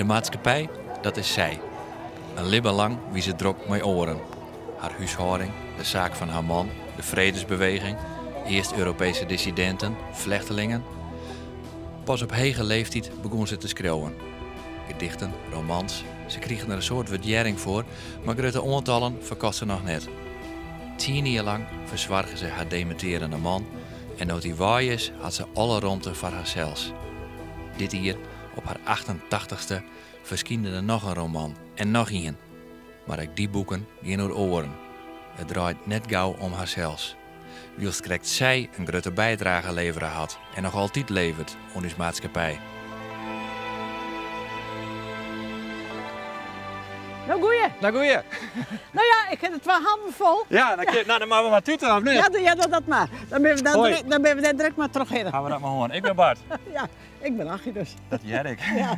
De maatskippij, dat is sy. In libben lang wie se drok mei oaren. Har húshâlding, de saak fan har man, de fredesbeweging, East-Europeeske dissidinten, flechtelingen. Pas op hege leeftyd begûn se te skriuwen. Gedichten, romans, se krigen der in soad wurdearring foar, mar grutte oantallen ferkocht se noch net. Tsien jier lang fersoarge se har demintearjende man en no't hy wei is, hat se alle romte foar harsels. Dit jier, op har achtentachtichste, ferskynde der noch in roman en noch ien. Mar ek dy boeken gean oer oaren. It draait net gau om harsels. Wylst krekt sy in grutte bydrage levere hat en noch altyd leveret oan ús maatskippij. No goeie. No goeie. No ja, ik ha de twa hannen fol. Ja, dan, ja. Nou, dan moatte we mar tute, of net? Ja, ja, doch dat mar. Dan binne we, dan, dan binne we dêr direkt mar trochhinne. Ha we dat mar hân. Ik bin Bart. Ja. Ik bin Achie dus. Dat hear ik. Ja.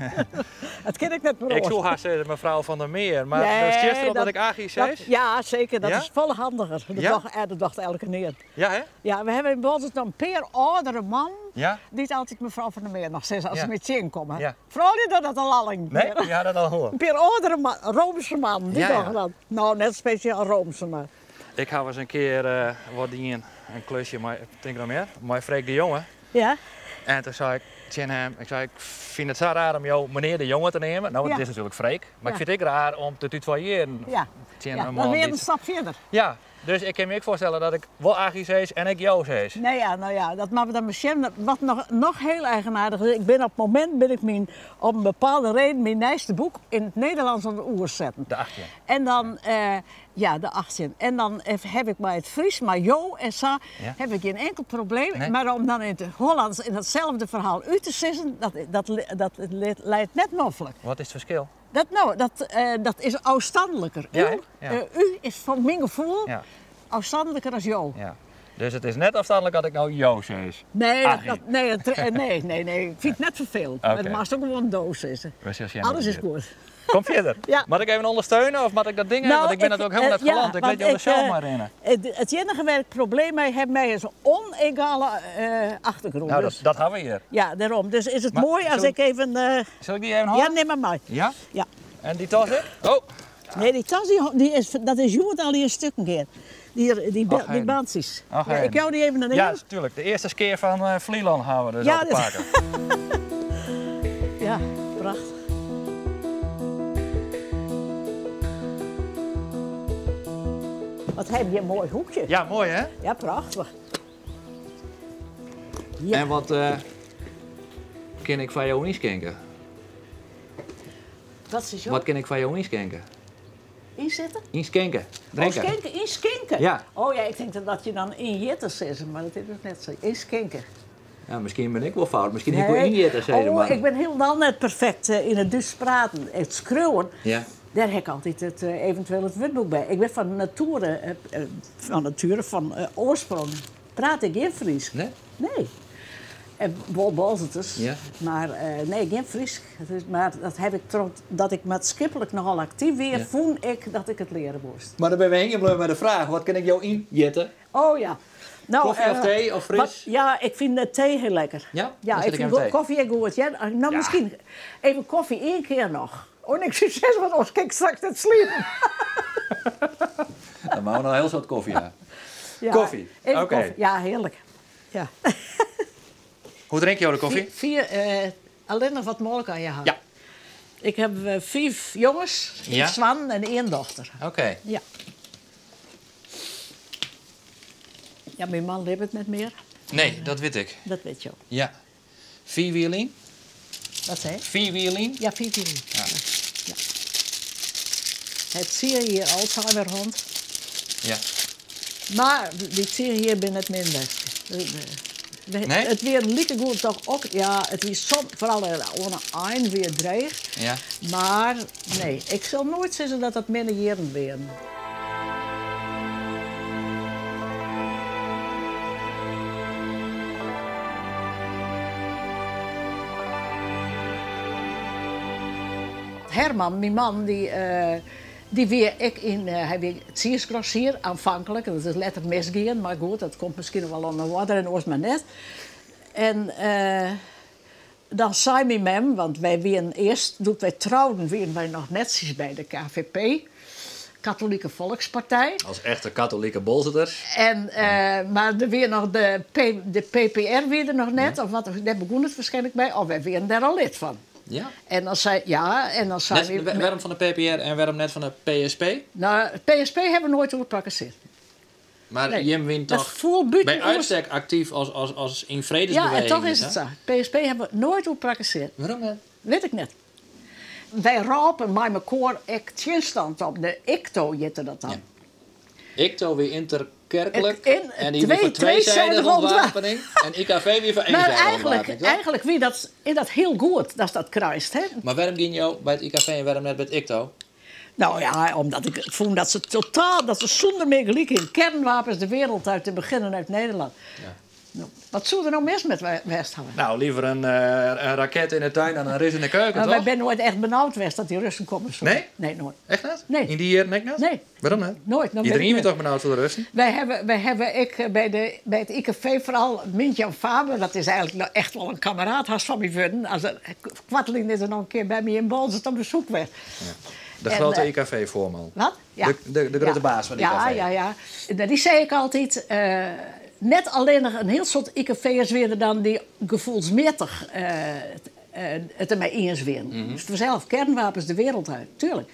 Dat kin ik net mear Ik soe hast sizze mefrou Van der Meer, mar nee, stiest derop dat ik Achie sis? Ja, seker. Dat Ja? is folle handiger. Dat Ja? docht, dat docht elkenien. Ja, hè? Ja, we hawwe yn Boalsert noch in pear âldere mannen Ja? dy't altyd mefrou Van der Meer noch sizze as Ja. se my tsjinkomme. Ja. Froulju dogge dat al lang Nee, mear. dy ha dat al hân. In pear âldere man, roomse mannen, dy Ja, ja. dogge dat. No, net spesjaal roomse, mar. Ik ha ris in kear eh, wat dien, in klusje mei, tink noch mear, mei Freek de Jonge. Ja. En toen sei ik tsjin him, ik sei, ik fyn it sa raar om jo menear De Jonge te neamen. No, it is natuerlik Freek, mar ik fyn it ek raar om te tutoyearjen tsjin in man. Dat wie in stap fierder. Ja, dus ik kin my ek foarstelle dat ik wol Achie sis en ek jo sis. Nee, ja, no ja, dat moatte we dan besjen. Wat noch, noch hiel eigenaardich is, ik bin op it momint bin ik myn, om in bepaalde reden, myn nijste boek yn it Nederlânsk oan it oersetten. De 18. En dan, Ja, de 18. En dan heb ik mei it Frysk, mei jo en sa, heb ik gjin inkel probleem. Mar om dan yn it Hollânsk yn datselfde ferhaal út te sizzen, dat, dat, dat leit net noflik. Wat is it ferskil? Dat, no, dat, dat is ôfstanliker. Ja, u, u is foar myn gefoel ôfstanliker as jo. Ja. Dus it is net ôfstanlik as ik no jo sis? Nee, dat, nee, nee, nee, nee, ik fyn it net ferfelend. Oké. Mar do moatst ek gewoan do sizze. We sille sjen Alles hoe is it giet. goed. Kom fierder. Ja. Moat ik even ûndersteune of moat ik dat ding even? Nou, Want ik bin ik, dat ek hielendal net ja, geland. Ik want lit jo der ik, sels mei rinne. It iennige wêr't ik probleem mei ha, mei is onegale achtergrûn. Nou, Dus, dat ha we hjir. ja, dêrom. Dus is it Mar moai as sil ik even. Sil ik dy even Ja, hâlde? nim mar mei. Ja? Ja. En dy tas ek? Oh! Nee, dy tas dy, dy is, dat is hjoed al in stikken gean. Dy, dy, Och, dy bantsjes. Och, Ja, ik jou dy even in Ja, earm. tuerlik. De earste kear fan Flylân ha we dus Ja, al te dat- pakken. Ja, prachtich. Wat ha je in moai hoekje. Ja, moai hè? Ja, prachtich. Ja. En wat kin ik foar jo ynskinke? Wat is jo? Wat kin ik foar jo ynskinke? Ynsitte? Ynskinke. Drinke. Oh, skinke, ynskinke. Ja. Oh ja, ik tink dat dat je dan ynjitte sizze, mar dat is dus net sa. Ynskinke. Ja, miskien bin ik wol fout. Miskien hie ik wol ynjitte sizze Oh, moatten. ik bin hielendal net perfekt yn it Dútsk praten. It skriuwen, Ja. dêr ha ik altyd it, eventueel it wurdboek by. Ik bin fan natuere, fan natuere, fan oarsprong praat ik gjin Frysk. Nee? Nee. En wol Boalserters, Ja. mar nee, gjin Frysk. Mar dat ha ik trochdat ik maatskiplik nochal aktyf wie, Ja. fûn ik dat ik it leare moast. Mar dan binne we hingjen bleaun mei de fraach, wat kin ik jo ynjitte? Oh ja. No, Kofje of tee of fris? Wat, ja, ik fyn de tee hiel lekker. Ja? Ja, Dan ik sit ik fyn even tee. kofje ek goed. Ja, no, Ja. miskien even kofje ien kear noch. Oh nee, ik soe sizze, want oars kin ik straks net sliepen. Dan moatte we noch in hiel soad kofje ha. Ja, Kofje, even oké. kofje. Ja, hearlik. Ja. Hoe drinke jo de kofje? Vier, allinnich wat molke oan je ha. Ja. Ik ha fiif jonges, fiif Ja. soannen en ien dochter. Oké. Ja. Ja, myn man libbet net mear. Nee, dat wit ik. Dat wit jo. Ja. Fiif jier lyn? Wat sei je? Fiif jier lyn? Ja, fiif jier lyn. Ja. Ja. It tsien jier Alzheimer hân. Ja. Mar dy tsien jier binne net min west. Nee? It wie likegoed toch ook, ja, it wie som, foaral oan 'e ein wie it dreech. Ja. Mar nee, ik sil noait sizze dat dat minne jierren wienen. Herman, myn man, dy, dy wie ek yn, hy wie tsiisgrossier aanvankelijk. Dat is letter misgien, mar goed, dat komt miskien noch wol oan 'e oarder en oars mar net. En. dan sei myn mem, want wy wienen earst, doe't wy trouden, wienen wy noch netsjes by de KVP, Katolike Volkspartij. As echte katolike Boalserters. En, mar der wie noch de, de PPR wie der noch net, of wat, dêr begûn it waarskynlik mei, of wy wienen dêr al lid fan. Ja. En dan sei, ja, en dan sei Net, wêrom fan de PPR en wêrom net fan de PSP? No, PSP hawwe we noait oerprakkesearre. Mar Nee, jim wienen dat toch foel bûten by oars. uitstek aktyf as, as, as yn Ja, en fredesbeweging toch is it sa. PSP hawwe we noait oerprakkesearre. Wêrom net? Wit ik net. Wy rôpen mei mekoar ek tsjinstand op, de ICTO hjitte dat dan. Ja. ICTO wie interkerklik Het in, en die wie twee, foar tweezijdige tweezijdige ontwapening. ontwapening en IKV wie foar Maar eenzijdige eigenlijk, ontwapening, toch? eigenlijk wie dat, is dat hiel goed dat dat kruist. Hè? Mar wêrom giene jo by it IKV en wêrom net by it ICTO? Nou ja, omdat ik fûn dat se totaal, dat se sûnder mear gelyk hiene. Kernwapens de wereld uit, te begjinnen uit Nederland. Ja. No, wat soe der no mis mei west hawwe? Nou, liever in, in raket yn 'e tuin dan in Rus yn 'e keuken, Mar wy toch? binne noait echt benaud west dat dy Russen komme soene. Nee? Nee, noait. Echt net? Nee. Yn dy jierren ek net? Nee. Wêrom net? Noait. No, Iderien wie toch benaud foar de Russen? Wy hawwe ek by, de, by it IKV foaral Mintjan Faber, dat is eigenlik no echt wol in kammeraat hast fan my wurden. As er, koartlyn is er noch in kear by my yn Boalsert op besoek west. De En, grote IKV-foarman. Wat? Ja. De grutte Ja. baas fan de Ja, IKV. ja. Nou, dy sei ik altyd, net allinnich in hiel soad IKV'ers wiene dan dy't gefoelsmjittich it dermei iens wiene. Dus fansels, kernwapens de wereld uit, tuerlik.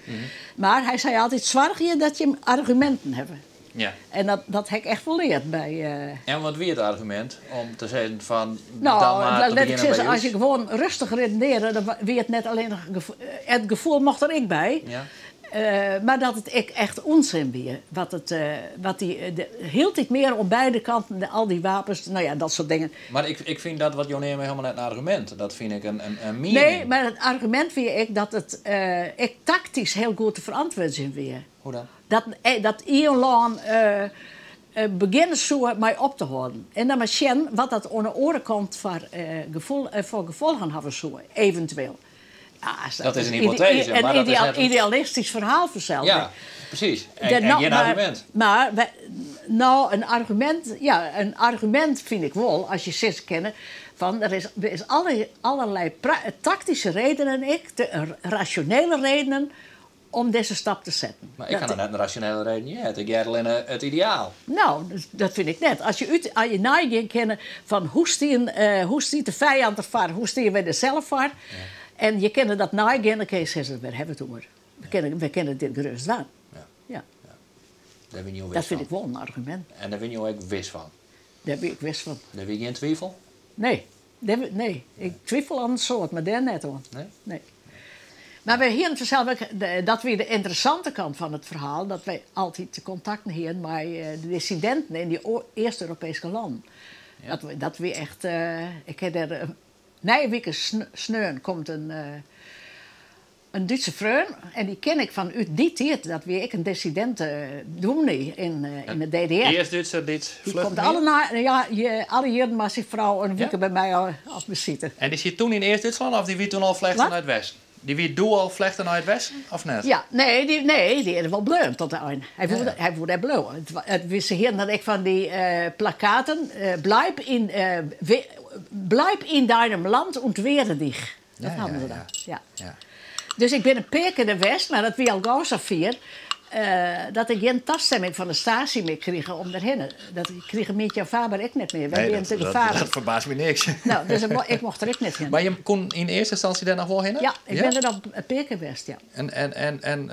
Mar hy sei altyd, soargje dat jim arguminten hawwe. Ja. En dat ha ik echt wol leard by... En wat wie it argumint om te sizzen fan No, dan mar te lit ik begjinnen sizze, by as je ús? gewoan rêstich redenearje, dan wie it net allinnich it gefoel mocht der ek by. Ja. Mar dat it ek echt ûnsin wie. Wat it, wat dy, de, hieltyd mear oan beide kanten, de, al dy wapens, no ja, dat soart dingen. Mar ik fyn dat wat jo neame hielendal net in argumint. Dat fyn ik in miening. Nee, mar it argumint wie ek dat it ek taktysk hiel goed te ferantwurdzjen wie. Hoe dan? Dat ien lân begjinne soe mei op te hâlden. En dan mar sjen wat dat oan de oare kant foar gefolgen hawwe soe, eventueel. Ja, Dat is in hypoteze, in mar dat is net in idealistysk ferhaal fansels. Ja, presys. En De, no, gjin mar, argumint. Mar, wy, no, in argumint, ja, in argumint fyn ik wol, as je sizze kinne, fan der is allerlei taktyske redenen, ek, te, rasjonele redenen, om dizze stap te setten. Mar ik ha noch net in rasjonele reden heard. Ik hear allinne it ideaal. No, dat fyn ik net. As je, út, as je neigean kinne fan hoe stiet de fijand derfoar, hoe steane wy der sels foar, en je kinne dat neigean, dan kinne je sizze, wêr hawwe we it oer? We kinne dit gerêst dwaan. Ja. Ja. Ja. Dêr binne jo wis Dat fyn fan. ik wol in argumint. En dêr binne jo ek wis fan? Dêr bin ik wis fan. Dêr wie gjin twifel? Nee. Dêr, nee. Ik twifel oan in soad, mar dêr net oan. Nee? Nee. Mar wy hiene fansels ek, dat wie de ynteressante kant fan it ferhaal, dat wy altyd kontakten hiene mei de dissidinten yn dy East-Europeeske lannen. Ja. Dat wie echt, ik ha dêr, nije wike sneon komt in Dútse freon en dy ken ik fan út dy tiid. Dat wie ek in dissidinte dûmny yn de DDR. East-Dútser dy't Die flucht komt wie? alle, na, ja, je, alle jierren mei syn frou in Ja? wike by my op besite. En dy siet doe yn East-Dútslân of dy wie doe al flechten Wat? nei it Westen? Dy wie doe al flechten nei it Westen, of net? Ja, nee, dy is wol bleaun tot de ein. Hy woe, Ja. hy woe dêr bliuwe. It, se hiene dan ek fan dy plakaten. Bleib in deinem Land und wehre dich. Dat hadden ze dan. Ja. Dus ik bin in pear kear der west, mar dat wie al gau safier, dat ik gjin tastimming fan de Stasi mear krige om derhinne. Dat krige Mietje Faber ek net mear. Wy Nee, wiene te gefaarlik. dat ferbaast my niks. No, dus ik mocht der ek net hinne. Mar je koene yn earste ynstânsje dêr noch wol hinne? Ja, ik Ja? bin der noch in pear kear west, ja. En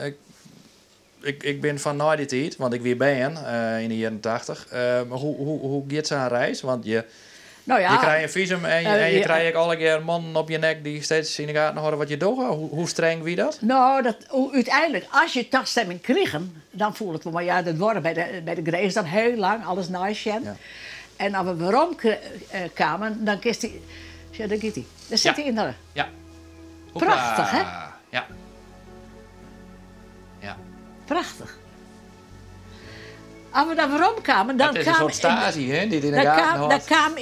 ik bin fan nei dy tiid, want ik wie bern yn de jierren 80. Mar hoe giet sa'n reis? Want je, Nou ja, je krije in fisum en je ja. krije ek allegear mannen op je nek dy't steeds yn de gaten hâlde wat je dogge. Hoe streng wie dat? No, dat, úteinlik, as je tastimming krigen, dan foel it wol. Mar ja, dat duorre by de grins dan hiel lang, alles neisjen. Ja. En as we werom kamen, dan kinst dy... Ja, dêr giet hy. Dêr sit Ja. hy yn de... Ja. Prachtich, hè? Ja. Ja. Prachtich. As we dan weromkamen, dan Het is in kaam soart Stasi, hè, dy't yn de Dan gaten kaam, dan hâldt. kaam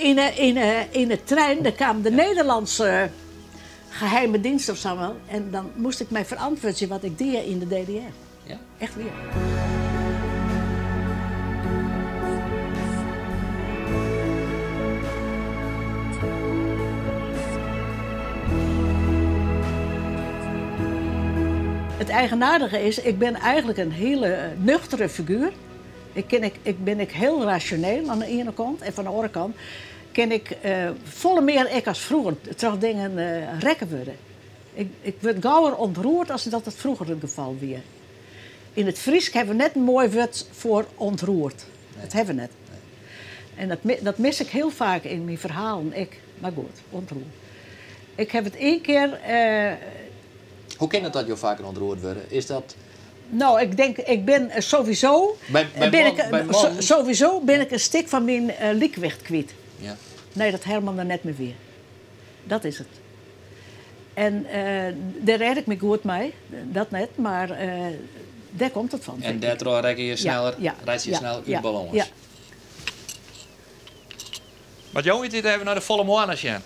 yn de trein, dan kaam de Nederlandse geheime dienst of zo wel. En dan moast ik my ferantwurdzje wat ik die yn de DDR. Ja. Echt wier. It eigenaardige is, ik bin eigenlik in hiele nuchtere figuer. Ik, kin, ik, ik bin ek hiel rasjoneel oan de iene kant en fan de oare kant kin ik folle mear ek as froeger troch dingen rekke wurde. Ik, ik wurd gauwer ontroerd as dat it froeger it gefal wie. Yn it Frysk hawwe we net in moai wurd foar ontroerd. Dat hawwe we net. En dat, dat mis ik hiel faak yn myn ferhalen ek. Mar goed, ontroerd. Ik haw it ien kear. Hoe kin it dat jo faker ontroerd wurde? Is dat. No, ik tink, ik bin sowieso. By, bin man, ik, by man. Sowieso bin ik in stik fan myn lykwicht kwyt. Ja. Nee, dat Herman der net mear wie. Dat is it. En dêr rêd ik my goed mei, dat net, mar dêr komt it fan. En dêrtroch rekke je sneller, reitsje je sneller út balâns. Ja. Moat jo út even nei de folle moanne sjen?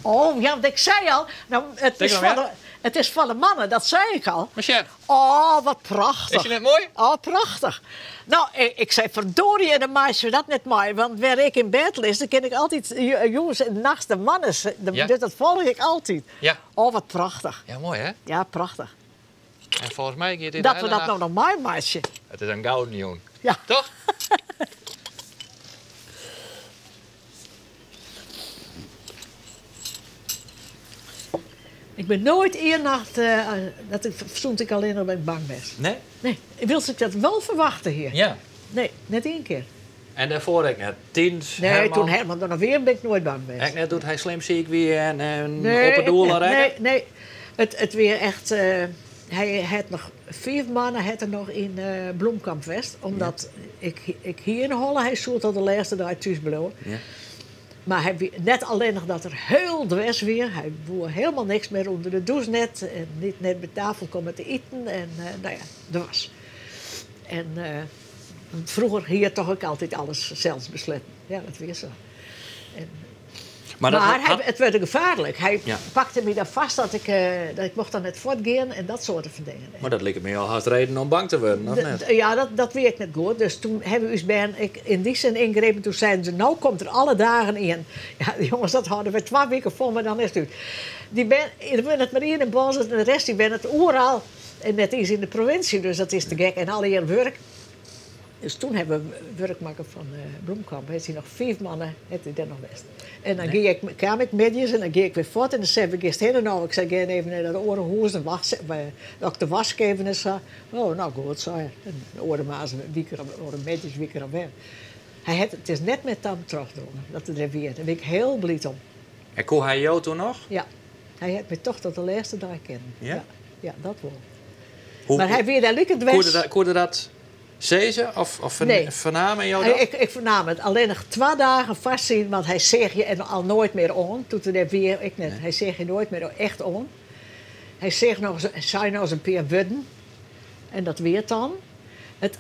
Oh ja, want ik sei al, no, it is foar de, it is foar de mannen, dat sei ik al. Mar sjen. Oh, wat prachtich. Is dy net moai? Oh, prachtich. No, ik sei, ferdorie, dan meitsje we dat net mei. Want wêr ik yn bêd lis, dan kin ik altyd jûns en nachts de moanne. Dus dat folgje ik altyd. Ja. Oh, wat prachtich. Ja, moai hè? Ja, prachtich. En folgens my giet dit Dat we dat no noch meimeitsje. It is in gouden jûn. Ja. Toch? Ik bin noait ien nacht, dat ik, sûnt ik allinnich bin, bang west. Nee? Nee. Wylst ik dat wol ferwachte hie. Ja. Nee, net ien kear. En dêrfoar ek net? Tidens Nee, Herman? toen Herman der noch wie, bin ik noait bang west. Ek net doe't hy slim siik wie en Nee, op 'e doele ek net. rekke? Nee, nee. It wie echt, hy hat noch fiif moanne hat er noch yn Bloemkamp west, omdat ik, ik hie yn 'e holle, hy soe tot de lêste dei thús bliuwe. Ja. Mar hy wie net allinnich dat er hiel dwers wie, hy woe hielendal niks mear ûnder de dûs net en niet net by tafel komme te iten en no ja, dwers. En froeger hie er toch ek altyd alles sels besletten. Ja, dat wie sa. En, Maar dat mar hat- hy, it wurdt gefaarlik. Hy Ja. pakte my dan fêst dat ik, dat ik mocht dan net fuortgean en dat soarte fan dingen. Mar dat liket my al hast reden om bang te wurden, of net? Ja, dat wie ek net goed. Dus toen hawwe ús bern ek yn dy sin yngrepen. Toen seinen se, no komt der alle dagen ien. Ja, jonges, dat hâlde we twa wiken fol, mar dan is it út. Dy bern, der wennet mar ien yn Boalsert en de rest dy wennet oeral. En net iens yn de provinsje, dus dat is te gek. En allegear wurk. Dus toen hawwe we wurk makke fan Bloemkamp. Hat hy noch fiif moanne hat hy dêr noch west. En dan gie ik, kaam ik middeis en dan gie ik wer fuort. En dan sei wêr giest hinne no? Ik sei, gean even nei dat oare hûs en wacht, dat ik de wask even en sa. Oh, no goed, sei er. En de oare moarns wie ik er, oare middeis wie ik er alwer. Hy hat, it is net mear ta him trochdrongen dat er der wie. Dêr bin ik hiel bliid om. En koe hy jo toen noch? Ja. Hy hat my toch tot de lêste dei kinnen. Ja? Ja, ja, dat wol. Hoe, Mar hy wie dêr like dwers. Koe er dat sizze of, of Nee. fernamen jo dat? Ik fernaam it. Allinnich twa dagen fêstsitten, want hy seach je en al noait mear oan. Doe't er dêr wie, ek net. Hy seach je noait mear echt oan. Hy seach noch, sei noch ris in pear wurden. En dat wie it dan.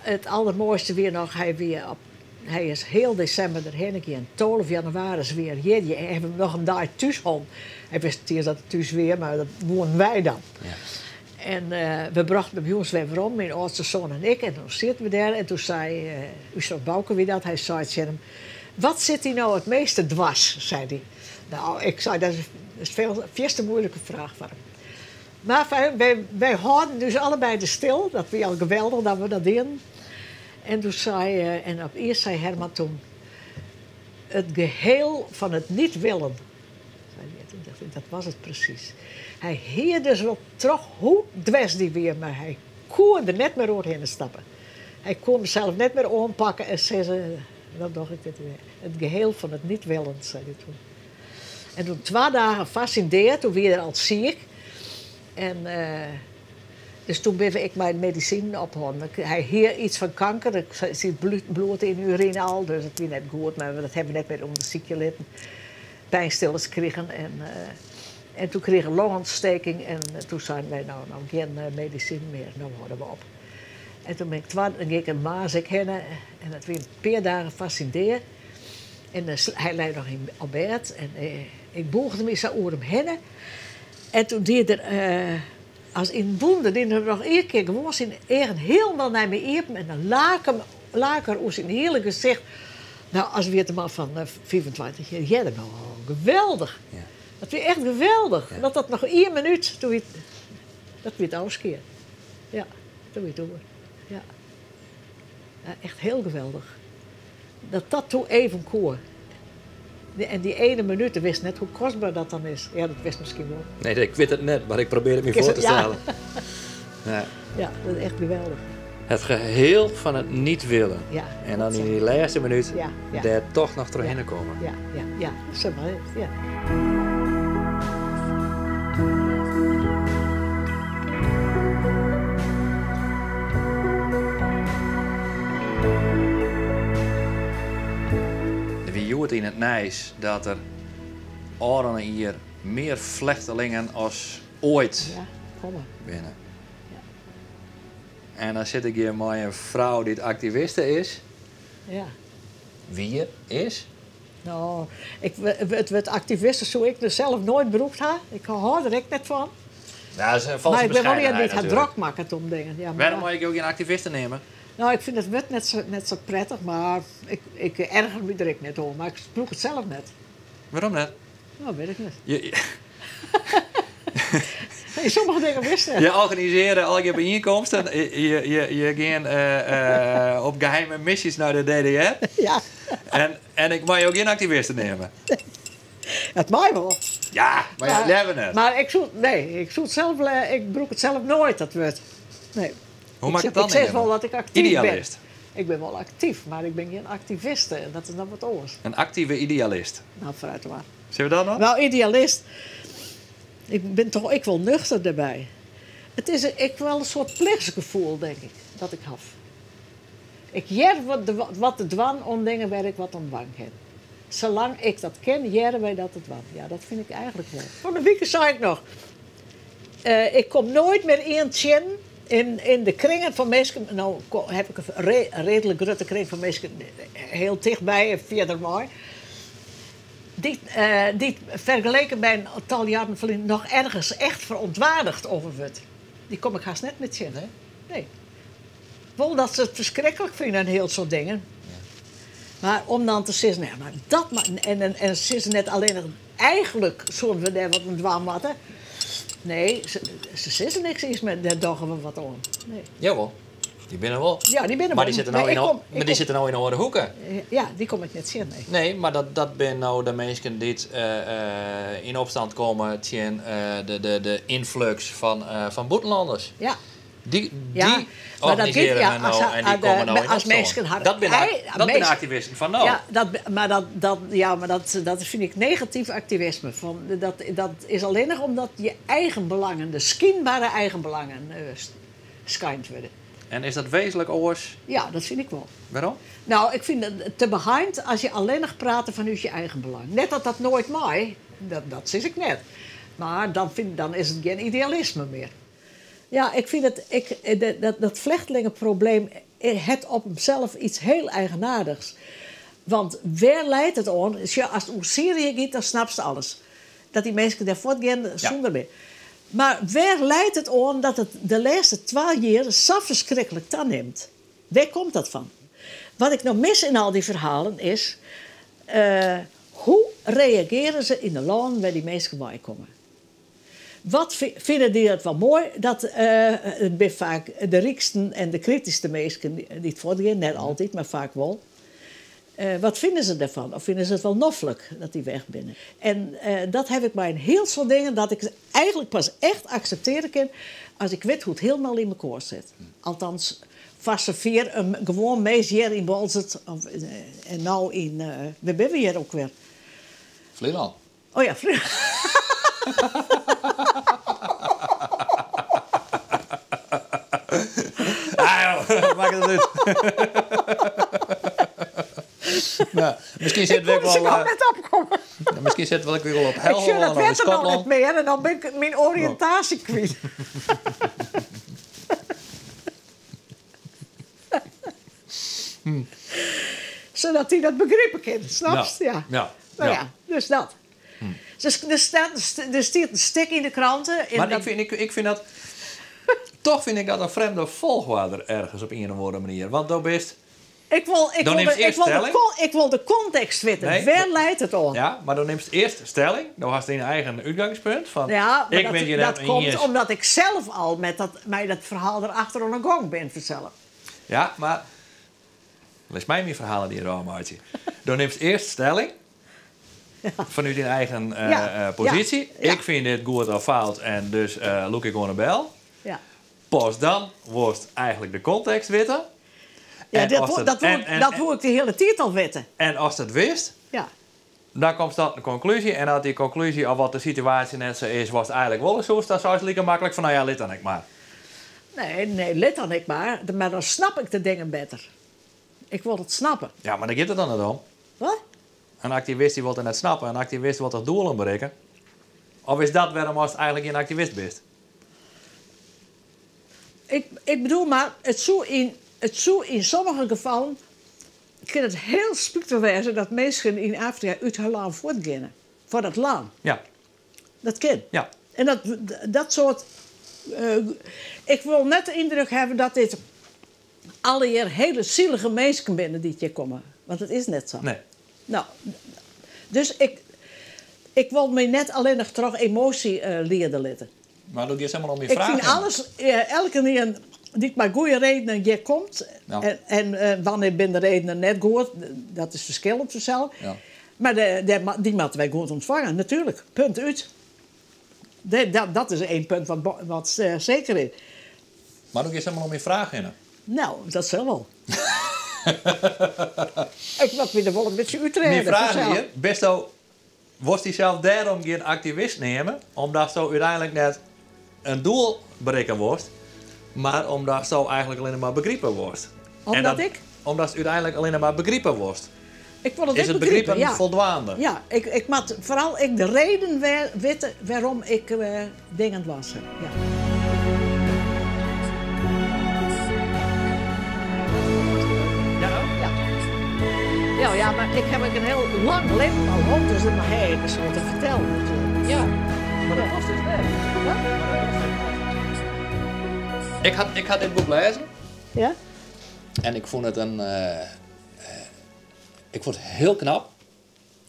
It aldermoaiste wie noch, hy wie op, hy is heal desimber derhinne gien. 12 jannewaris wie er hjir. Je hawwe him noch in dei thús hân. Hy wist net iens dat er thús wie, mar dat woenen wy dan. Ja. En we brochten him jûns wer werom, myn âldste soan en ik. En dan sieten we dêr en toen sei, ús soan Bouke wie dat, hy sei tsjin him, Wat sit dy no it measte dwers? sei hy. No, ik sei, dat is in fierste muoilike fraach foar him. Mar wy, wy hâlden ús allebeide stil, dat wie al geweldich dat we dat dienen. En toen sei, en opeens sei Herman toen, it geheel fan it niet willen. Sei hy. Toen dacht ik, dat was it presys. Hy hie dus wol troch hoe dwers dy wie, mar hy koe der net mear oerhinne stappe. Hy koe himsels net mear oanpakke en sizze, dan doch ik dit wer. It geheel fan it niet willen, sei hy toen. En toen twa dagen foar syn dea, toen wie er al siik. En dus toen binne ik mei de medisinen ophâlden. Hy hie yts fan kanker, der siet bloed yn de urine al, dus it wie net goed, mar dat hawwe we net mear ûndersykje litten. Pynstillers krigen en toen krige er longontsteking en toen seinen wy, no, no gjin medisinen mear, no hâlde we op. En toen bin ik twa, dan gie ik in maart ek hinne en dat wie in pear dagen foar syn dea. En hy lei noch yn op bêd en ik bûgde my sa oer him hinne. En toen die er, as yn in wûnder, die er noch ien kear gewoan syn eagen hielendal nei my iepen en dan lake, lake er oer syn hiele gesicht. No, as wie it in man fan 25 jier earder. No, geweldich. Ja. Dat wie echt geweldich. Ja. Dat dat noch ien minút, toen wie, dat wie it ôfskie. Ja, doe wie it oer. Ja. Ja, echt hiel geweldich. Dat dat doe even koe. En dy ene minút, do witst net hoe kostber dat dan is. Ja, dat witst miskien wol. Nee, ik wit it net, mar ik probearje it my foar te stellen. Ja. Ja, dat is echt geweldich. Het geheel fan it niet willen. Ja, En dan yn dy lêste minút dêr toch noch trochhinne komme. Ja, ja, ja, sa mar is, ja. Der wie hjoed yn it nijs dat der ôfrûne jier mear flechtelingen as oait Ja, komme. binne. Ja. En dan sit ik hjir mei in frou dy't aktiviste is. Ja. Wie is? No, ik, it wurd aktiviste soe ik dus sels noait brûkt ha. Ik hâld der ek net fan. Ja, dat is een valse Mar ik bin wol ien bescheidenheid dy't har natuurlijk. drok makket om dingen. Ja, maar Wêrom mei ik jo gjin aktiviste neame? No, ik fyn it wurd net sa prettich, mar ik erger my der ek net oan. Mar ik brûk it sels net. Wêrom net? No, wit ik net. Je, Nee, sommige dingen wist net. Je organisearje allegear byienkomsten. Je gean op geheime missies nei de DDR. Ja. En ik mei jo gjin aktiviste neame. Dat mei wol. Ja, mar ja, leaver net. Mar ik soe, nee, ik soe it sels, ik brûk it sels noait, dat wurd. Nee. Hoe moat ik it dan Ik sis neame? wol dat ik aktyf bin. Idealist. Ik bin wol aktyf, mar ik bin gjin aktiviste en dat is noch wat oars. In aktive idealist. No, foarút mar. Sille we dat noch? No, idealist. Ik bin toch ek wol nuchter dêrby. It is ek wol in soart plichtsgefoel, tink ik, dat ik haw. Ik hear wat te dwaan oan dingen wêr't ik wat oan dwaan kin. Salang ik dat kin, hearre wy dat te dwaan. Ja, dat fyn ik eigenlik wol. Fan 'e wike sei ik noch, ik kom noait mear ien tsjin yn de kringen fan minsken. No haw ik in reedlik grutte kring fan minsken hiel tichtby en fierder wei. Dy't fergeleken by in tal jierren ferlyn noch ergens echt verontwaardigd over wurdt. Dy kom ik hast net mear tsjin. Nee? Nee. Wol dat se it ferskriklik fine in hiel soad dingen. Mar om dan te sizzen, ja, mar dat moat, en se sizze net allinnich eigenlik soene we dêr wat oan dwaan moatte. Nee, se sizze niks iens mear, dêr dogge we wat oan. Nee. Jawol, dy binne wol. Ja, dy binne Mar wol. dy sitte no Nee, yn ik de, kom, mar ik dy kom sitte no yn oare hoeken. Ja, dy kom ik net tsjin, nee. Nee, mar dat binne no de minsken dy't yn opstand komme tsjin de ynflux fan bûtenlanners. Ja. Dy, Ja, dy mar dat giet, organisearje ja, hun no as, en dy komme no de, yn as opstân. minsken har Dat binne ei, dat binne minsken, aktivisten fan no. ja, dat, mar dat, dat, ja, mar dat, dat fyn ik negatyf aktivisme. Fan, dat, dat is allinnich omdat je eigen belangen, de skynbere eigen belangen, skeind wurde. En is dat wezenlik oars? Ja, dat fyn ik wol. Wêrom? No, ik fyn it te beheind as je allinnich prate fanút je eigen belang. Net dat dat noait mei, dat, dat sis ik net. Mar dan, fyn, dan is it gjin idealisme mear. Ja, ik fyn it, ik, dat, dat flechtlingeprobleem hat op himsels iets hiel eigenaardichs. Want wêr leit it oan? Sjoch, as it oer Syrië giet, dan snapst alles. Dat dy minsken dêr fuortgean sûnder mear. Mar wêr leit it oan dat it de lêste 2 jier sa ferskriklik tanimt? Wêr komt dat fan? Wat ik no mis yn al dy ferhalen is, hoe reagearje se yn de lânnen wêr't dy minsken weikomme? Wat fine dy it wol moai dat it binne faak de ryksten en de krityskste minsken dy't fuortgean, net altyd, mar faak wol. Wat fine se dêrfan? Of fine se it wol noflik dat dy weg binne? En dat haw ik mei in hiel soad dingen dat ik eigenlik pas echt akseptearje kin as ik wit hoe't it hielendal yn mekoar sit. Althans, foar safier in gewoan mins hjir yn Boalsert of en no yn, wêr binne we hjir ook wer? Flylân. Oh ja, Flylân. Ah, joh, makket it út. Nou, miskien sit Ik ik koe der wol, no net opkomme. Miskien sit ik wol op Ik sjoch Helgoland dat of in wetter no net Skotlân. mear en dan bin ik myn oriïntaasje kwyt. Sadat dy dat begripe kin, snapst? Ja. Ja. Ja. No Ja. ja, dus dat. Dus der stiet in stik yn de krante en Mar dat ik fyn, ik fyn dat, toch fyn ik dat in frjemde folchoarder ergens op ien of oare manier. Want do bist Ik wol, ik Dan wol, nimst de, ik earst wol, de, stelling. ik wol de kontekst witte. Nee, Wêr leit it oan? Ja, mar dan nimst earst stelling. Dan hast dyn eigen útgongspunt fan Ja, mar ik dat, bin hjir dat net komt iens. omdat ik sels al mei dat ferhaal derachter oan 'e gong bin fansels. Ja, mar lis my myn ferhalen dy ôfmeitsje. Dan nimst earst stelling fanút dyn eigen posysje. Ik fyn dit goed of fout en dus lûk ik oan 'e bel. Pas dan wolst eigentlik de kontekst witte. Ja, En dat as woe, it- dat woe, en dat woe ik de hiele tiid al witte. En ast it witst, dan komst tot in konklúzje. En as dy konklúzje of wat de situaasje net sa is, watst eigentlik wolle soest, dan seist like maklik fan, no ja, lit dan ek mar. Nee, nee, lit dan ek mar. Mar dan snap ik de dingen better. Ik wol it snappe. Ja, mar dêr giet it dan net om. Wat? In aktivist dy wol it net snappe, in aktivist wol toch doelen berikke? Of is dat wêrom ast eigentlik gjin aktivist bist? Ik bedoel mar, it soe yn sommige gefallen kin it hiel spitich wêze dat minsken yn Afrika út har lân fuortgeane. Foar dat lân. Dat kin. En dat soart. Ik wol net de yndruk hawwe dat dit allegear hiele sielige minsken binne dy't hjir komme. Want it is net sa. Nee. No, dus ik wol my net allinnich troch emoasje liede litte. Mar do giest hielendal om je Ik fraach fyn hinne. alles, elkenien dy't mei goede redenen hjir komt, en wannear binne de redenen net goed, dat is ferskillend fansels. Mar dy moatte wy goed ûntfange, natuerlik. Punt út. Dat is één punt wat seker is. Mar do giest hielendal om myn fraach hinne. No, dat sil wol. Ik moat my der wol in bytsje útrêde, Myn fraach fansels. wie, bisto, wolst dysels dêrom gjin aktivist neame, omdatsto úteinlik net in doel berikke wolst, mar omdatsto eigentlik allinnich mar begripe wolst? Omdat ik? Omdatst úteinlik allinnich mar begripe wolst. Ik wol it Is ek it begripe, begripen ja. foldwaande? Ja, ik moat foaral ek de reden witte wêrom ik dingen dwaan sil. Ja. Ja, no? Ja. Ja, ja, mar ik ha ek in hiel lang libben al hân, dus dan ha ik in soad te fertellen natuerlik. Ja, mar dat kost dus net. Wat? Ik ha dit boek lêzen. Ja? En ik fûn it in, ik fûn it hiel knap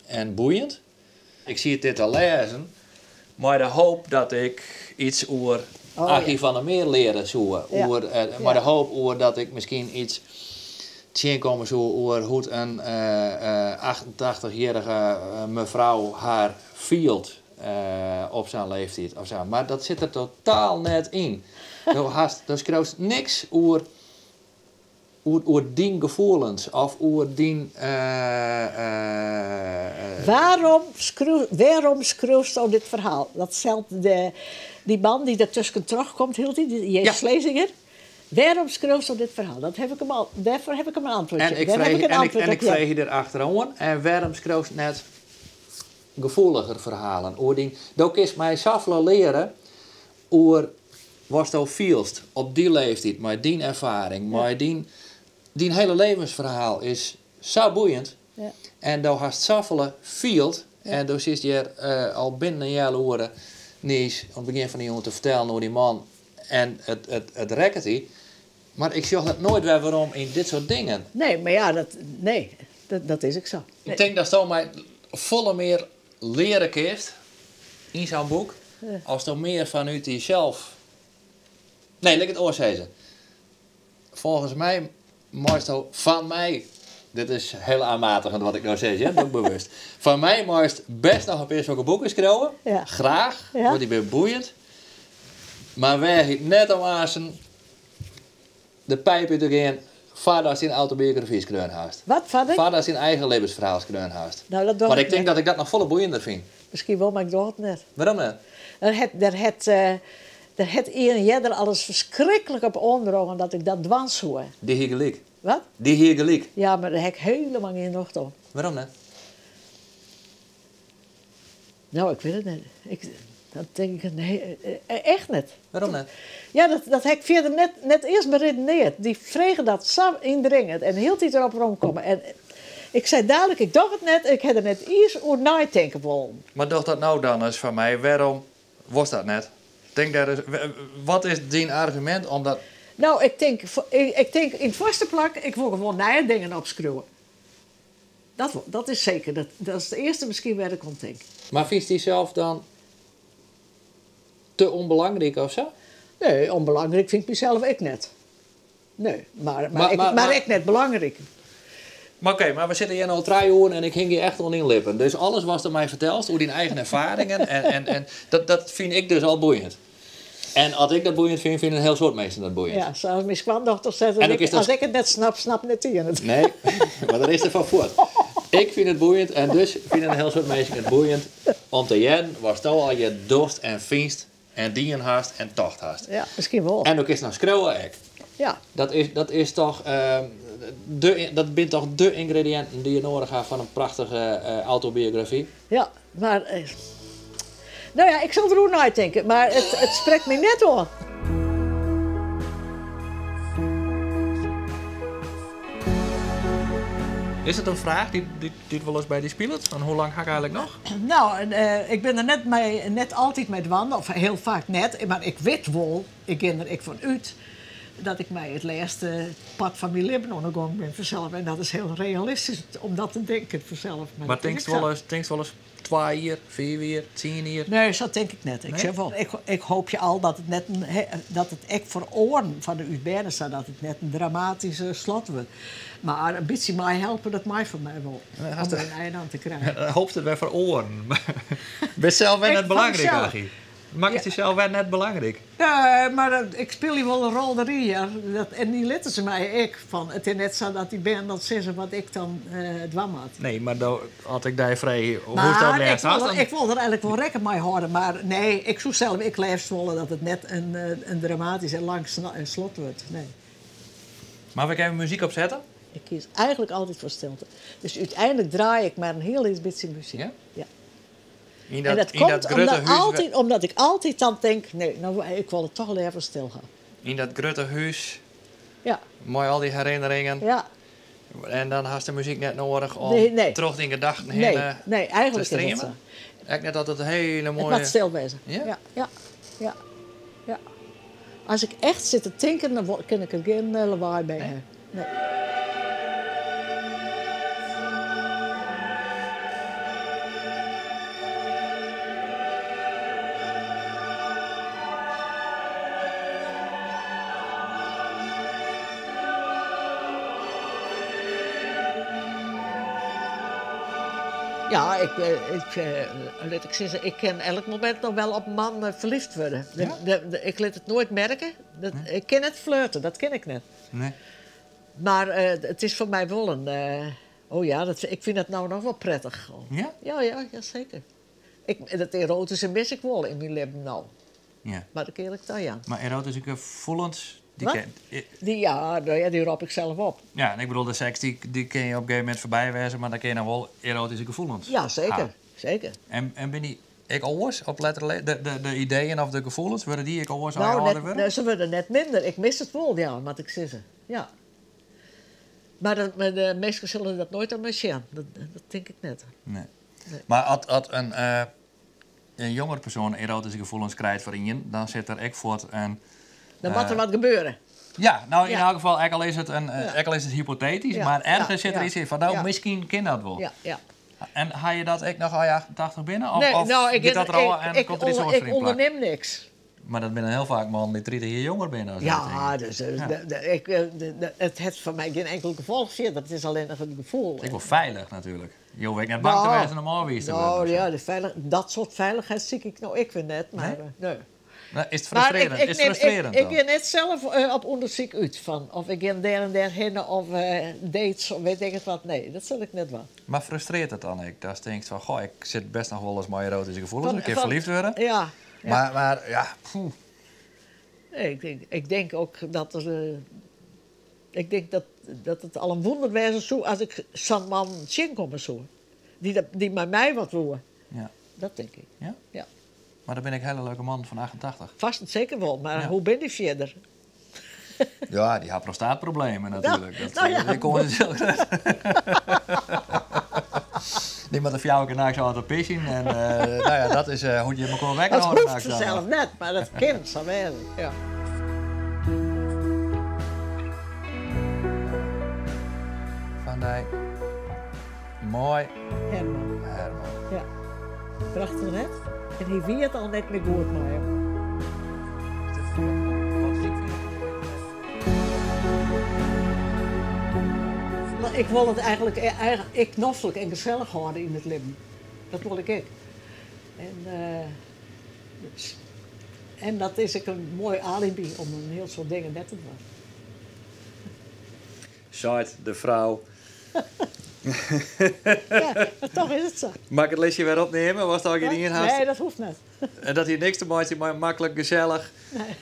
en boeiend. Ik siet dit te lêzen mei de hoop dat ik yts oer Aggie van der Meer leare soe. Mei de hoop oer dat ik miskien yts tsjinkomme soe oer hoe't in 88-jierrige mefrou har fielt op sa'n leeftiid of sa. Mar dat sit der totaal net yn. Do skriuwst niks oer dyn gefoelens of oer dyn. Wêrom skriuwsto dit ferhaal? Dat stelt dy man dy't der tusken trochkomt, hieltyd, dy J. Schlesinger. Wêrom skriuwsto dit ferhaal? Dat ha ik him al, dêrfoar ha ik him in antwurd. En ik Dêr ha freegje ik in antwurd en ik op jaan. freegje der achteroan. En wêrom skriuwst net gefoeliger ferhalen oer dyn? Do kinst my safolle leare oer watsto fielst op dy leeftiid, mei dyn erfaring, mei dyn hiele levensferhaal is sa boeiend. En do hast safolle field. En do sitst hjir al binnen in healoere niis oan it begjin fan de jûn te fertellen oer dy man en it rekket dy. Mar ik sjoch dat noait wer werom yn dit soart dingen. Nee, mar ja, dat, nee, dat is ek sa. Ik tink datsto my folle mear leare kinst yn sa'n boek, asto mear fanút dysels. Nee, lit ik it oars sizze. Folgens my meisto fan my, dit is hiel oanmatigend wat ik no sis, hè, dat ik bewust. Fan my meist bêst noch in pear sokke boeken skriuwe. Graach, want dy binne boeiend. Mar weagje it net om aansten de pijp út te gean foardatst dyn autobiografy skreaun hast. Wat, foar ik? Foardatst dyn eigen libbensferhaal skreaun hast. No, dat doch Want ik ik tink net. dat ik dat noch folle boeiender fyn. Miskien wol, mar ik doch it net. Wêrom net? Der hat ien earder alris ferskriklik op oandrongen dat ik dat dwaan soe. Dy hie gelyk. Wat? Dy hie gelyk. Ja, mar dêr ha ik hielendal gjin nocht oan. Wêrom net? No, ik wit it net. Dat tink ik, nee, echt net. Wêrom net? Ja, dat ha ik fierder net earst beredenearre. Dy frege dat sa yndringend en hieltyd derop weromkomme. En ik sei dalik, ik doch it net, ik ha der net iens oer neitinke wollen. Mar doch dat no dan ris foar my. Wêrom wolst dat net? Tink dêr ris, wat is dyn argumint om dat Nou, ik tink, ik tink yn it foarste plak, ik wol gewoan nije dingen opskriuwe. Dat, dat is seker, dat, dat is it earste miskien wêr't ik oan tink. Mar fynst dysels dan te ûnbelangryk of sa? Nee, ûnbelangryk fyn ik mysels ek net. Nee, mar, mar, Mar- ik, mar- mar mar- ek net belangryk. Mar oké, mar we sitte hjir no al 3 oeren en ik hingje echt oan dyn lippen. Dus alles watst my fertelst oer dyn eigen erfaringen en, en, en dat, dat fyn ik dus al boeiend. En as ik dat boeiend fyn, fine in hiel soad minsken dat boeiend. Ja, sa as myn skoandochter seit, En as ook ik, is dat- as ik it net snap, snapt net ien it. Nee, mar dan is der fan fuort. Ik fyn it boeiend en dus fine in hiel soad minsken it boeiend om te hearren watsto allegear dochst en fynst en dien hast en tocht hast. Ja, miskien wol. En do kinst noch skriuwe ek. Ja. Dat is toch, dat binne toch de yngrediïnten dy't je nedich ha foar in prachtige autobiografy? Ja, mar... Nou ja, ik sil deroer neitinke, mar it sprekt my net oan. Is it in fraach dy't wolris by dy spilet? Fan hoe lang ha ik eigenlik noch? Nou, en, ik bin der net, mei, net altyd mei dwaande, of hiel faak net, mar ik wit wol, ik gean der ek fan út, dat ik mei it lêste part fan myn libben oan 'e gong bin fansels. En dat is hiel realistysk om dat te tinken fansels. Mar dat is ek sa. tinkst wolris 2 jier, 5 jier, 10 jier? Nee, sa tink ik net. Ik Nee? sjoch wol. Ik hoopje al dat it net in, he, dat it ek foar oaren fan de ús bern sa, dat it net in dramatyske slot wurdt. Mar in bytsje meihelpe, dat mei foar my wol. Ja, hast Om de der in ein oan te krijen. Hoopst it wer foar oaren. Bist sels wer Ik net belangryk, fansels. Aggie. Makkest Ja. dysels wer net belangryk? Nee, mar ik spylje wol in rol deryn, ja. Dat, en dy litte se my ek fan. It is net sa dat dy bern dan sizze wat ik dan dwaan moat. Nee, mar do, as ik dy freegje hoe Mar it dat ik lêst wol hast, der, dan ik wol der eigenlik wol rekken mei hâlde, mar nee, ik soe sels ek leafst wolle dat it net in dramatysk en lang slot wurdt. Nee. Moat ik even muzyk opsette? Ik kies eigenlik altyd foar stilte. Dus úteinlik draai ik mar in hiel lyts bytsje muzyk. Ja? Ja. Yn En dat, dat yn dat komt grutte hûs omdat ik altyd dan tink, nee, no, ik wol it toch leaver stil ha. Yn dat grutte hûs. Ja. Mei al dy herinneringen. Ja. En dan hast de muzyk net nedich om Nee, nee. troch dyn gedachten Nee, hinne nee, te eigenlik is dat streamen. sa. Ek net dat it hiele It moaie moat stil wêze. Ja? Ja, ja, ja, ja. As ik echt sit te tinken, dan kin ik der gjin lawaai by Nee? ha. Nee. Ja, ik, lit ik sizze, ik kin elk momint noch wol op in man ferlyfd wurde. Ja? Ik lit it noait merke. Nee. Ik kin net flirte, dat kin ik net. Nee. Mar it is foar my wol in, oh ja, dat, ik fyn dat no noch wol prettich. Ja? Ja, ja, ja, seker. Dat eroatyske mis ik wol yn myn libben no. Ja. Mar dat kin ik dan, ja. Mar eroatyske gefoelens, dy Wat? ken, Die, ja, nou ja, dy rop ik sels op. Ja, en ik bedoel, de seks dy kin je op in gegeven momint foarby wêze, mar dan kin je noch wol eroatyske gefoelens Ja, seker, ha. seker. En binne dy ek oars op lettere de ideeën of de gefoelens, wurde dy ek oars as Nou, je net, âlder wurde? nee, se wurde net minder. Ik mis it wol, ja, moat ik sizze. Ja. Mar de minsken sille dat noait oan my sjen. Dat tink ik net. Nee. Nee. Mar as in jonger persoan eroatyske gefoelens krijt foar ien, dan sit der ek fuort in, Dan moat der wat gebeuren. Ja, nou yn Ja. elk gefal, ek al is it in, Ja. ek al is it hypotetysk, Ja, mar ergens ja, sit der ja. iets yn fan, nou, Ja. miskien kin dat wol. Ja, ja. En ha je dat ek noch as je 88 binne? Of, Nee, of nou, ik giet dat der al en ik komt der iets oars ik foar yn plak? ûndernim niks. Mar dat binne hiel faak mannen dy't 30 jier jonger binne as Ja, dat, tink ik. dus, Ja. de, ik, de, it hat foar my gjin inkeld gefolch fierder. It is allinnich it gefoel. Ek wol feilich natuerlik. Jo hoege ek net bang te Nou, wêzen om ôfwiisd te nou, wurden of sa. ja, de veilig, dat soart feilichheid siek ik no ek wer net, mar, Nee? nee. Nou, is it Mar frustrearjend? Is it frustrearjend ik dan? gean net sels op ûndersyk út fan of ik gean dêr en dêr hinne of dates of wit ik it wat. Nee, dat sil ik net dwaan. Mar frustrearret it dan ek? Datst tinkst fan, goh, ik sit bêst noch wolris mei eroatyske gefoelens, ik kin ferlyfd wurde. Ja, ja. Mar ja, poeh. Nee, ik denk ook dat er, ik denk dat it al in wûnder wêze soe as ik sa'n man tsjinkomme soe. Dy't mei my wat woe. Ja. Dat tink ik. Ja? Ja. Mar dan bin ik hiele leuke man fan 88. Fêst seker wol, mar Ja. hoe bin dy fierder? Ja, dy ha prostaatproblemen natuerlik. Nou, Dat, nou ja. dy komme dus hiel grut. Dy moatte 4 kear nachts altyd pisjen en, nou ja, dat is hoe't je mekoar wekker Dat hâlde hoecht nachts dan. fansels net, mar dat kin sa wêze. Ja. Mei Herman. Herman. Ja. Prachtich net? En hy wie it al net mear goed mei him. Ik wol it eigenlik ek noflik en gesellich hâlde yn it libben. Dat wol ik ek. En, en dat is ek in moai aliby om in hiel soad dingen net te dwaan. Seit de frou. Ja, mar toch is it sa. Moat ik it listje wer opnimme? Watst al dien hast? Nee, dat hoecht net. En dat hie niks te meitsjen mei maklik, gesellich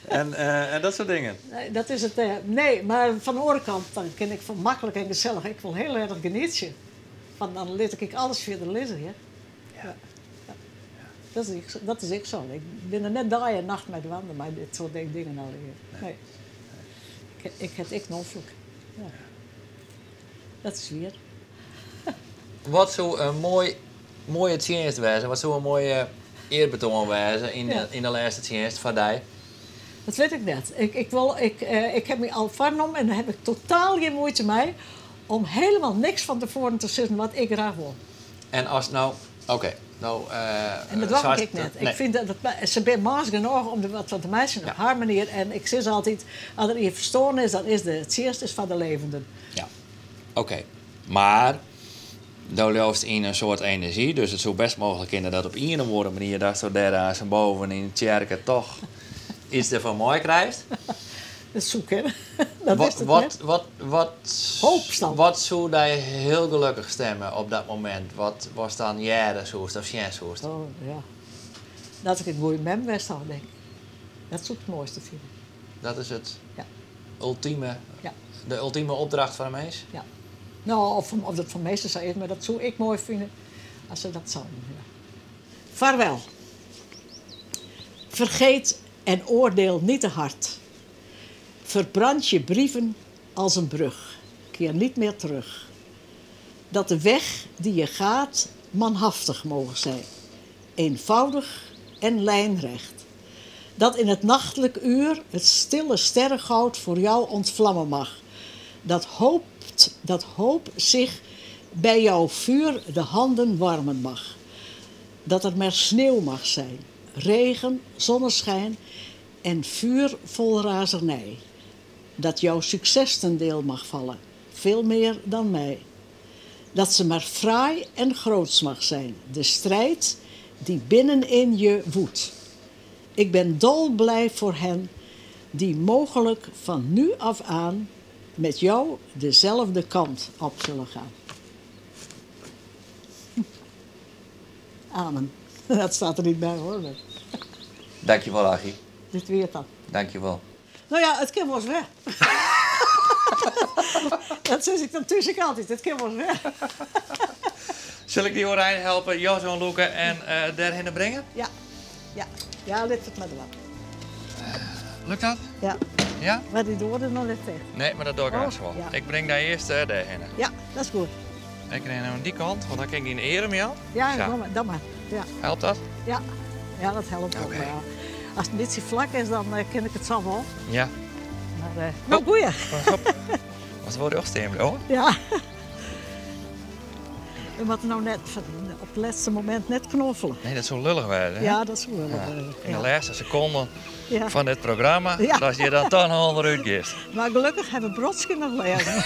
en, en dat soart dingen? Nee, dat is it. Nee, mar fan de oare kant, dan kin ik fan maklik en gesellich ek wol hiel erch genietsje. Fan dan lit ik ek alles fierder lizzen, hear. Ja. Dat is ek, dat is ek sa. Ik bin der net dei en nacht mei dwaande mei dit soart dingen allegear. Nee. Ik ha it ek noflik. Ja. Dat is wier. Wat soe in moai, moaie tsjinst wêze? Wat soe in moaie earbetoan wêze yn, yn de lêste tsjinst foar dy? Dat wit ik net. Ik, ik, wol, ik, eh, ik ha my al foarnommen en dêr ha ik totaal gjin muoite mei om helemaal niks fan tefoaren te sizzen wat ik graach wol. En as no, oké, no. En dat doar ik net. Ik fyn dat, se binne mânsk genôch om der wat fan te meitsjen op har manier. En ik sis altyd, as der ien ferstoarn is, dan is de tsjinst is foar de levenden. Ja, oké. Mar do leaust yn in soart enerzjy, dus it soe bêst mooglik kinne dat op ien of oare manier datsto dêr aanst boven yn de tsjerke toch iets derfan meikrijst. Dat soe kinne. Dat wist ik net. Wat, wat, Hoop wat soe dy hiel gelokkich stimme op dat momint? Wat watst dan hearre soest of sjen soest? Oh, ja. Dat ik in goede mem west ha, denk ik. Dat soe ik it moaiste fine. Dat is it ja. ultieme, ja. de ultieme opdracht foar in mins? Ja. No, of, of dat foar minsken sa is, mar dat soe ik moai fine as se dat soenen. Ja. Farwel. Vergeet en oordeel niet te hard. Verbrand je brieven als een brug. Keer niet meer terug. Dat de weg die je gaat manhaftig mogen zijn. Eenvoudig en lijnrecht. Dat in het nachtelijk uur het stille sterrengoud voor jou ontvlammen mag. Dat, hoopt, dat hoop zich bij jouw vuur de handen warmen mag. Dat er maar sneeuw mag zijn, regen, zonneschijn en vuur vol razernij. Dat jouw succes ten deel mag vallen, veel meer dan mij. Dat ze maar fraai en groots mag zijn, de strijd die binnenin je woedt. Ik ben dolblij voor hen die mogelijk van nu af aan met jou dezelfde kant op zullen gaan. Amen. Dat staat er niet bij hoor. Dankjewel, Aggie. Dit wie it dan. Dankjewel. No ja, it kin wolris wer. Dat sis ik dan thús ek altyd, it kin wolris wer. Sil ik dy oerein helpe, jas oanlûke en uh, dêrhinne bringe? Ja, ja. Ja, lit it mar dwaan. Lukt dat? Ja. Ja? Mar dy doar is noch net ticht. Nee, mar dat doch ik oh, aanst wol. Ja. Ik bring dy earst uh, dêrhinne. Ja, dat is goed. Ik rin oan dy kant, want dan kin ik dyn earm jaan. Ja, dan mar. Dan mar. Ja. Helpt dat? Ja, ja dat helpt wol. Oké. Ja. As it in bytsje flak is, dan eh, kin ik it sa wol. Ja. Mar, eh, no, goeie. Moatst wol rjocht stean bliuwe. Ja. We moatte no net op it lêste momint net knoffele. Nee, dat soe lullich wêze. Hè? Ja, dat soe lullich wêze. Yn de lêste sekonden ja. fan dit programma, ja. dat je dan toch noch ûnderút giest. Mar gelokkich ha we Brodsky noch lêzen.